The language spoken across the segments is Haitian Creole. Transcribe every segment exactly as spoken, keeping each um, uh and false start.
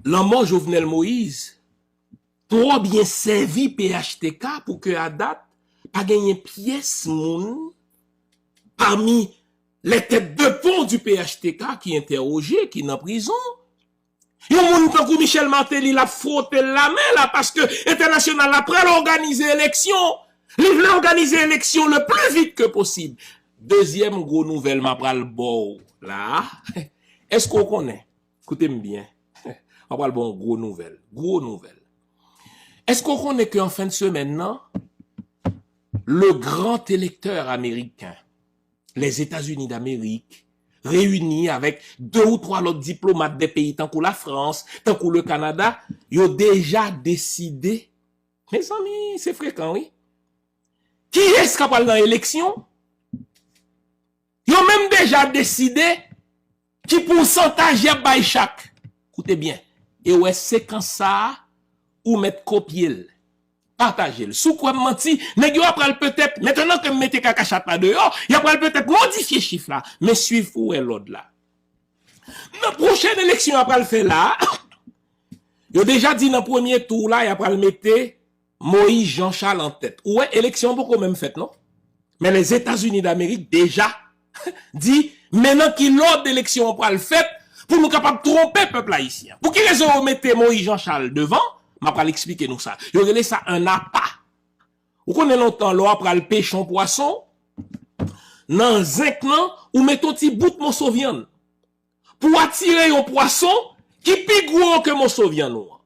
Lanmò Jovenel Moïse twò byen sèvi P H T K pou ke a dat pa genyen pyès moun pami les têtes de pont du P H T K ki entèwoje, ki nan prizon. Yon moun tankou Michel Martelly, l ap fwote l lamen la paske entènasyonal la pral òganize eleksyon. Li vle òganize eleksyon le plus vite que possible. Dezyèm gwo nouvèl m ap pral ba w la a. Èske w konnen? Koute m byen. M ap pral ba w yon gwo nouvèl. Gwo nouvèl. Èske w konnen ke an fen de semèn nan, le grand électeur américain, les États-Unis d'Amérique, reyini avèk de ou twa lòt diplomat de peyi tankou Lafrans, tankou le Kanada, yo deja deside. Mezanmi, se frekan, wi. Kiyès k ap pral nan eleksyon? Yo menm deja deside ki pousantaj y ap bay chak. Koute byen. E w wè sekans sa a, ou mèt kopye l. Pataje l. Si w kwè m manti, nèg yo ap pral petèt, mentnan ke m mete kaka chat la deyò, y ap pral petèt modifye chif la. Men swiv pou w wè lòd la. Nan pwochèn eleksyon y ap pral fè la a, yo deja di nan premye tou la, y ap pral mete Moïse Jean Charles an tèt. Ou wè, eleksyon an poko menm fèt, non? Men Lèzetazini Damerik deja di, men nan ki lòd eleksyon an pral fèt pou nou kapab twonpe pèp ayisyen. Pou ki rezon yo mete Moïse Jean Charles devan? M ap pral eksplike nou sa. Yo rele sa un appât. Ou konnen lontan, lè w ap pral peche yon pwason, nan zenk lan, ou mete yon ti bout moso vyann pou atire yon pwason ki pi gwo ke moso vyann ou an.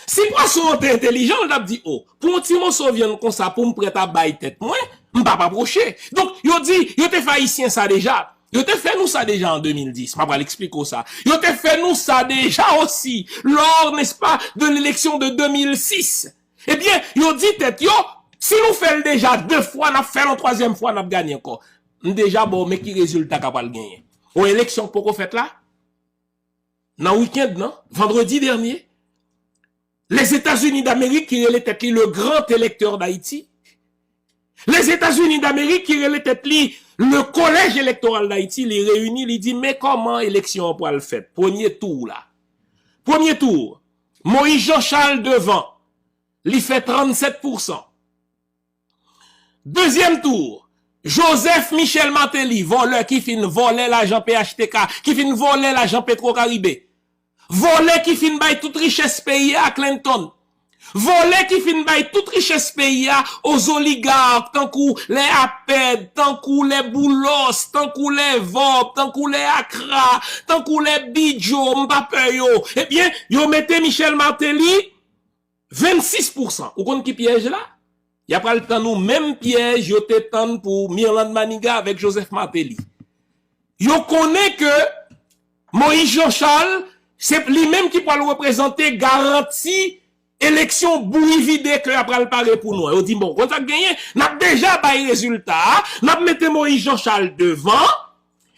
Si pwason an te entèlijan, l t ap di, o, pou yon ti moso vyann konsa pou m prèt a bay tèt mwen, m p ap apwoche. Donk, yo di, yo te fè Ayisyen sa deja. Yo te fè nou sa deja an de mil dis. M ap pral eksplike w sa. Yo te fè nou sa deja osi, lors, n'est-ce pas, de l'élection de deux mille six. Ebyen, yo di tèt yo, si nou fè l deja de fwa, n ap fè l yon twazyèm fwa, n ap ganye ankò. M deja ba w men ki rezilta k ap pral genyen. Yon eleksyon k poko fèt la, nan wikenn nan, vandredi dènye, Lèzetazini Damerik ki rele tèt li le grand électeur d'Haïti, Lèzetazini Damerik ki rele tèt li le Collège électoral d'Haïti, li reyini, li di, men kòman eleksyon an pral fèt. Premye tou la. Premye tou, Moïse Jean Charles devan, li fè trannsèt pousan. Dezyèm tou, Joseph Michel Martelly, vòlè ki fin vòlè lajan P H T K, ki fin vòlè lajan Petro Caribe, vòlè ki fin bay tout richès peyi a Clinton, vòlè ki fin bay tout richès peyi a aux oligarques, tankou les Apèd, tankou les Boulos, tankou les Vorbe, tankou les Accra, tankou les Bidjo, m pa pè yo. Ebyen, yo mete Michel Martelly vennsis pousan. Ou konn ki pyèj la? Y ap pral tann ou menm pyèj yo te tann pou Mirlande Manigat avèk Joseph Martelly. Yo konnen ke Moïse Jean Charles, se li menm ki pral reprezante garanti eleksyon bouyi vide ke y ap pral pare pou nou an. Yo di, bon, konn sa k genyen, n ap deja bay rezilta a, n ap mete Moïse Jean Charles devan,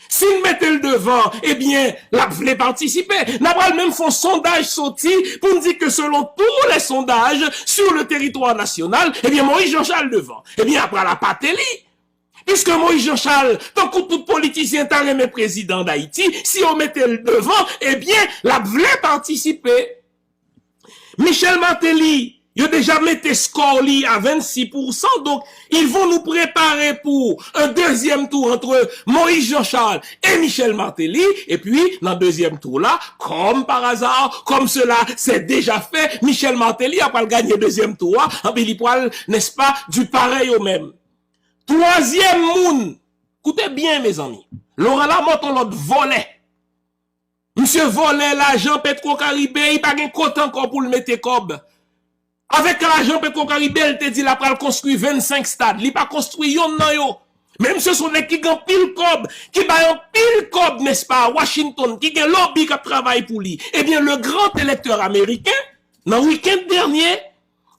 si n mete l devan, ebyen, l ap vle patisipe. N a pral menm fè yon sondaj soti pou n di ke selon tous les sondages sur le territoire national, ebyen, Moïse Jean Charles devan. Ebyen, ap pral apate li. Piske Moïse Jean Charles, tankou tout politisyen, ta renmen prezidan Dayiti, si yo mete l devan, ebyen, l ap vle patisipe. Michel Martelly, yo deja mete skò li a vennsis pousan, donk, ils vont nous préparer pour un deuxième tour entre Moïse Jean Charles et Michel Martelly, epi, nan dezyèm tou la, comme par hasard, comme cela s'est déjà fait, Michel Martelly ap pral ganye dezyèm tou a, epi li pral, n'est-ce pas, du pareil au même. Twazyèm moun, koute byen, mezanmi, Laurent Lamothe, yon lòt vòlè. Misye vòlè lajan Petro Caribe, li pa gen kote ankò pou l mete kòb. Avèk lajan Petro Caribe, l te di l ap pral konstwi vennsenk stad. Li pa konstwi yonn nan yo. Men misye se yon nèg ki gen anpil kòb, ki bay anpil kòb, n'est-ce pas, a Washington, ki gen lobby k ap travay pou li. Ebyen, le grand électeur américain, nan wikenn dènye,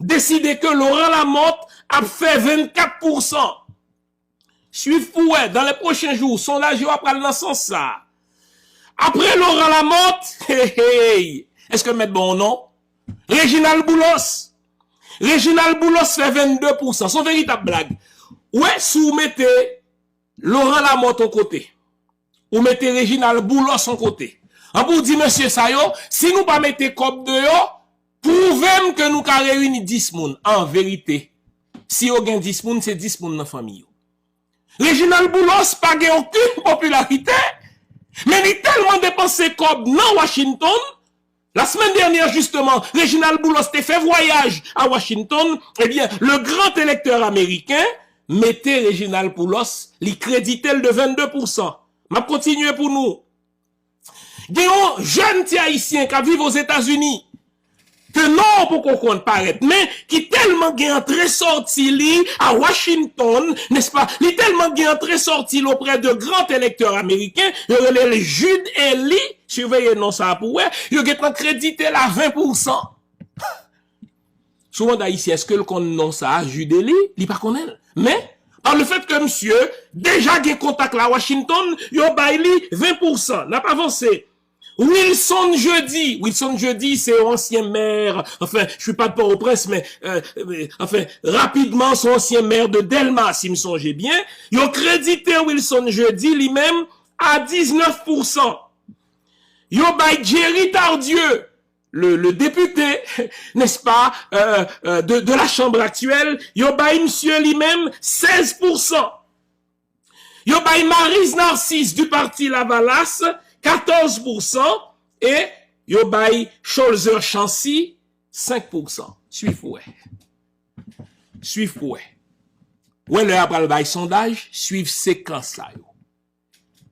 deside ke Laurent Lamothe ap fè vennkat pousan. Swiv pou wè, dans les prochains jours, sondaj yo ap pral nan sans sa. Apre Laurent Lamothe, hey, hey, èske m mèt ba w non? Reginald Boulos. Reginald Boulos fè vennde pousan. Se yon veritab blag. Ou wè, si w mete Laurent Lamothe yon kote, ou mete Reginald Boulos yon kote, anpi w di mesye sa yo, si nou pa mete kòb deyò, pwouve m ke nou ka reyini dis moun. An verite, si yo gen dis moun, se dis moun nan fanmi yo. Reginald Boulos pa gen okenn popilarite, men li tèlman depanse kòb nan Washington. La semaine dernière, justement, Reginald Boulos te fè vwayaj a Washington. Ebyen, le grand électeur américain mete Reginald Boulos, li kredite l de vennde pousan. M ap kontinye pou nou. Gen yon jèn ti ayisyen k ap viv Ozetazini, ke non poko konn parèt, men ki tèlman gen antre sòti li a Washington, n'est-ce pas? Li tèlman gen antre sòti l auprès de grands électeurs américains, yo rele l Jude Eli, siveye non sa a pou wè, yo gentan kredite l a ven pousan. Si w mande Ayisyen, èske l konn non sa a, Jude Eli? Li pa konnen l. Men, pa le fèt ke misye deja gen kontak la Washington, yo bay li ven pousan. N ap avanse. Wilson Jeudi. Wilson Jeudi, se yon ansyen mè, enfin, je suis pas de Port-au-Prince, men, euh, euh, enfin, rapidman, se yon ansyen mè de Dèlma, si m sonje byen. Yo kredite Wilson Jeudi, li menm, a diznèf pousan. Yo bay Jerry Tardieu, le, le député, n'est-ce pas, euh, euh, de, de la Chambre actuelle, yo bay misye li menm sèz pousan. Yo bay Maryse Narcisse du parti Lavalas katòz pousan e yo bay Cholzer Chancy senk pousan. Swiv pou wè. Swiv pou wè. Wè lè y ap pral bay sondaj, swiv sekans sa yo.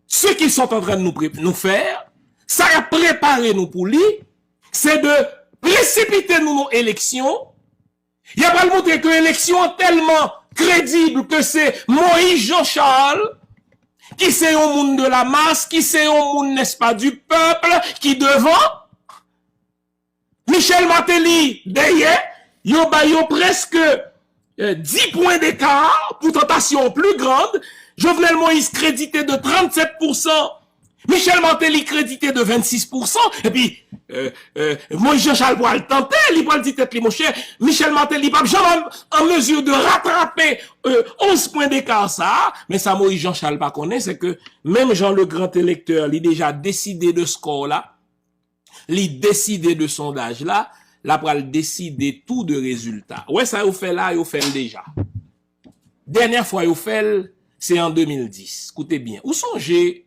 Ce qu'ils sont en train de nous, pré- nous faire, sa y ap prepare nou pou li, se de presipite nou nan eleksyon. Y ap pral montre ke eleksyon an tèlman kredib ke se Moïse Jean Charles, ki se yon moun de la masse, ki se yon moun, n'est-ce pas, du peuple, ki devan. Michel Martelly dèyè, yo ba yo prèske, euh, dis points d'écart, pourtant tension plus grande. Jovenel Moïse kredite de tranntsèt pousan, Michel Martelly kredite de vennsis pousan, epi, euh, euh, Moïse Jean Charles pral tante, li pral di tèt li, monchè, Michel Martelly p ap janm an, an mezi de ratrape, euh, onz pwen deka sa a, men sa Moïse Jean Charles pa konnen, se ke menm jan le grand électeur, li deja deside de skò la, li deside de sondaj la, l ap pral deside tou de rezilta. Ou wè sa yo fè la, yo fè l deja. Dènyè fwa yo fè l, se an de mil dis. Koute byen. Ou sonje,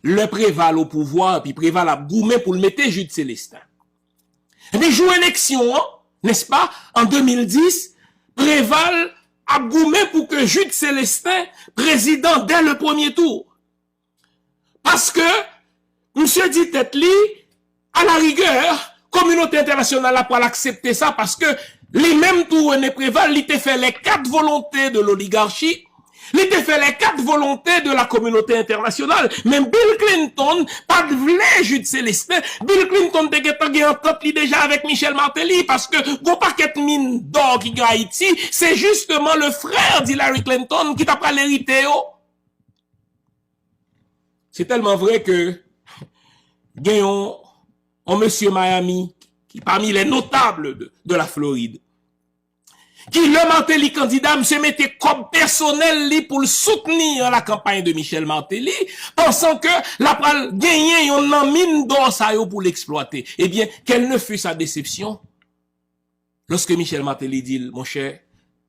lè Preval o pouvwa, epi Preval ap goumen pou l mete Jude Célestin. Epi jou eleksyon an, n'est-ce pas, an de mil dis, Preval ap goumen pou ke Jude Célestin prezidan dès le premier tour. Paske, misye di tèt li, à la rigueur, kominote entènasyonal la pral aksepte sa, paske li menm tou, René Préval, li te fè les quatre volontés de l'oligarchie, li te fè les quatre volontés de la communauté internationale. Men Bill Clinton pa t vle Jude Célestin. Bill Clinton te gentan gen antant li deja avèk Michel Martelly, paske gon pakèt min dò ki gen Ayiti, se justement le frère d'Hillary Clinton ki ta pral erite yo. Se tèlman vre ke gen yon, yon mesye Miami ki parmi les notables de, de la Floride, ki lè Martelly kandida, misye mete kòb pèsonèl li pou l soutenir la campagne de Michel Martelly, pansan ke l ap pral genyen yonn nan min dò sa yo pou l eksplwate. Ebyen, quelle ne fut sa déception lorsque Michel Martelly di l, monchè,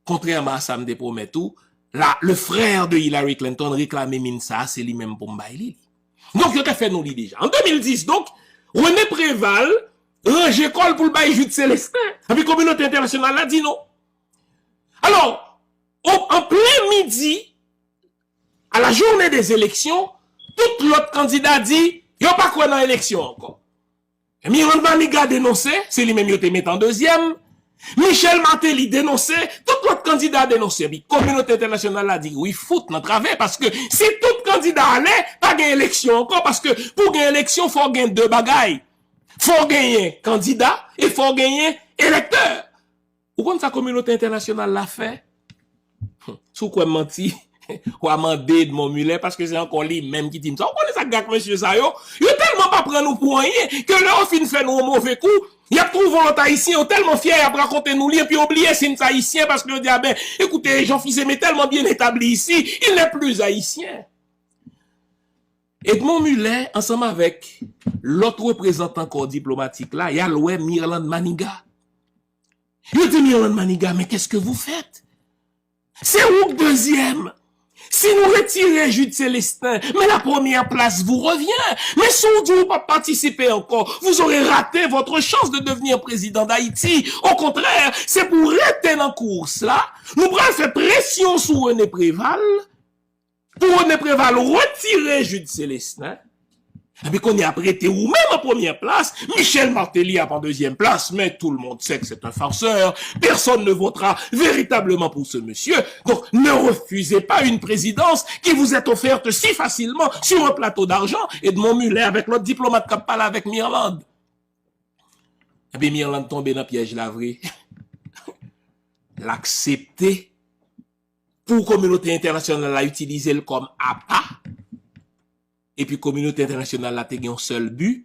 kontrèman a sa m te pwomèt ou, la, le frère de Hillary Clinton reklame min sa a, se li menm pou m bay li li. Donk, yo te fè nou li deja. An de mil dis, donk, René Préval ranje kò l pou l bay Jude Célestin. Epi kominote entènasyonal la di non. Alò, o, an plen midi, à la journée des élections, tout lòt kandida di yo pa kwè nan eleksyon ankò. Miranda Manigat denonse, se li menm yo te met an dezyèm. Michel Martelly denonse, tout lòt kandida denonse, epi kominote entènasyonal la di wi, fout nan travè, paske si tout kandida ale, pa gen eleksyon ankò, paske pou gen eleksyon, fò gen de bagay. Fò genyen kandida e fò genyen elektè. Ou konn sa kominote entènasyonal la fè? Si w kwè m manti, w a mande Edmond Muller, paske se ankò li menm ki di m sa. Ou konnen sa k gen ak mesye sa yo? Yo tèlman pa pran nou pou anyen, ke lè yo fin fè nou yon move kou, y ap twouve yon lòt Ayisyen, yo tèlman fyè, y ap rakonte nou li, epi yo bliye si n se Ayisyen, paske yo di, a ben, écoutez, Jean Fils-Aimé est tellement bien établi ici, il n'est plus haïtien. Edmond Muller, ansanm avèk lòt reprezantan kò diplomatik la, y al wè Mirlande Manigat. Yo di Mirlande Manigat, mais qu'est-ce que vous faites? C'est ou k dezyèm. Si nou retire Jude Célestin, mais la première place vous revient. Men si w di w p ap patisipe ankò, vous aurez raté votre chance de devenir président d'Haïti. Au contraire, se pou w rete nan kous la. Nou pral fè presyon sou René Préval pou René Préval retire Jude Célestin. Epi kounye a ap rete ou menm an premyè plas, Michel Martelly ap an dezyèm plas, mais tout le monde sait que c'est un farceur, personne ne votera véritablement pour ce monsieur, donc ne refusez pas une présidence qui vous est offerte si facilement sur un plateau d'argent. Edmond Muller avèk lòt diplomat k ap pale avèk Mirlande. Epi Mirlande tonbe nan pyèj la vre. L aksepte pou kominote entènasyonal la itilize l kòm apa, epi kominote entènasyonal la te gen yon sèl bi,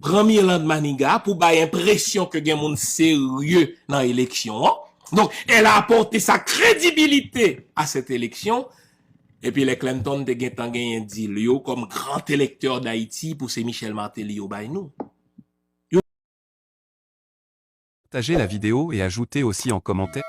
pran Mirlande Manigat pou bay enpresyon ke gen moun serye nan eleksyon an. Donc, elle a apporté sa crédibilité à cette élection. Epi lè Clinton te gentan genyen deal yo kòm grand électeur d'Haïti pou se Michel Martelly yo bay nou. Partagez la vidéo et ajoutez aussi en commentaire.